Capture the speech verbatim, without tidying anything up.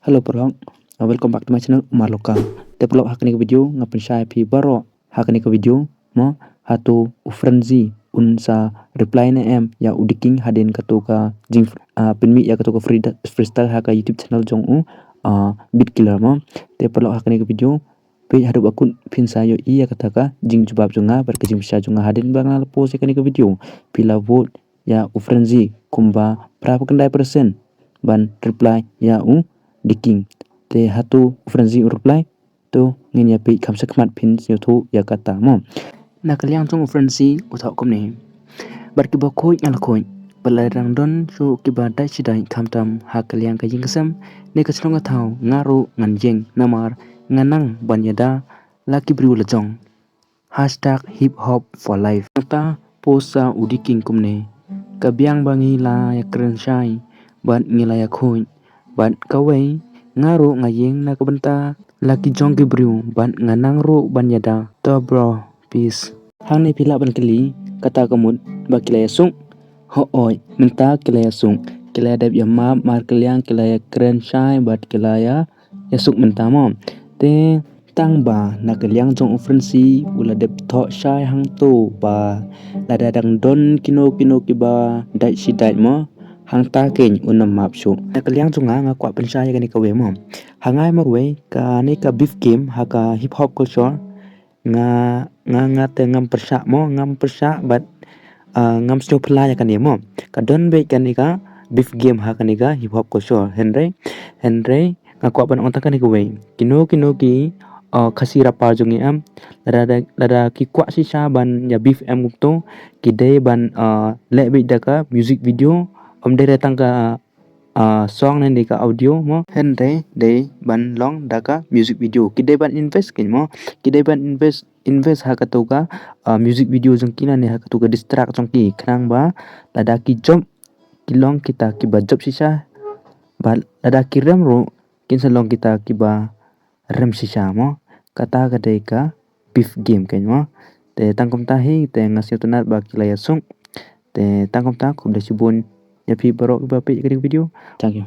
Hello paralok, uh, welcome back to my channel Umar Local. Te paralok, ha kane ka video nga pynshai phi baroh ha kane ka video mo, hato u Frenzy un sa reply ne em ïa u The King hadien kato ka jing, uh, pynmih ïa kato ka free, freestyle ha ka YouTube channel jong u, uh, Beat Killer mo. Te paralok, ha kane ka video peit haduh ba kut phin sa ïohi ïa kata ka jingjubab jong nga bad ka jingpynshai jong nga hadien ba nga la post ïa kane ka video. Phi la vote ïa u Frenzy kumba phra phew khyndai percent ban reply ïa u The King. Te hato u Frenzy u reply? To ngin ïa peit kham shakhmat, phin sngewthuh ïa kata mo. Na ka liang jong u Frenzy u thoh kumne: Bad kiba khuid nga la khuid, bad la dang don shuh kiba dait shi dait, khamtam ha ka liang ka ïing ka sem ne ka shnong ka thaw, nga ruh ngan ïeng namar nga nang ban ïada la ki briew la jong. Hashtag hip hop for life. Nangta post sa u The King kumne: Ka biang ba ngi la ïa kren shai bad ngi la ïa khuid, bad kawei nga ruh nga ïeng na ka bynta la ki jong ki briew bad nga nang ruh ban ïada. To bro, peace. Hangne phi lah ban kylli kata ka mut ba ki la ïa suk. Hooid, mynta ki la ïa suk. Ki la ïa dep ïa map markylliang, ki la ïa kren shai bad ki la ïa ïa suk mynta mo. Te tang ba na ka liang jong u Frenzy u la dep thoh shai hangto ba lada dang don kino kino kiba dait shi dait mo, hangta keiñ un ym map shuh. Na ka liang jong nga, nga kwah pynshai ïa kane kawei mo. Ha nga marwei, kane ka beef game ha ka hip hop culture, nga, nga, nga te ngam pyrshah mo, ngam pyrshah bad, ah, ngam sngewphylla ïa kane mo. Ka don beit kane ka beef game ha kane ka hip hop culture. Hynrei, hynrei nga kwah ban ong tang kane kawei. Kino kino ki, ah, Khasi rapper jong ngi em, lada, lada ki kwah shisha ban ïa beef em kumto, ki dei ban, ah, leh beit da ka music video, ym dei re tang ka, ah, song ne dei ka audio mo. Hynrei dei ban long da ka music video. Ki dei ban invest keiñ mo. Ki dei ban invest, invest ha kato ka, ah, music video jong ki ne ha kato ka diss track jong ki. Khnang ba lada ki jop, ki long kita kiba jop shisha. Bad lada ki rem ruh, kin sa long kita kiba rem shisha mo. Kata ka dei ka beef game keiñ mo. Te tang kumta hi, te nga sngewtynnat ba ki la ïa suk. Te tang kumta, khublei shibun ïa phi baroh kiba peit ïa kane ka video. Thank you.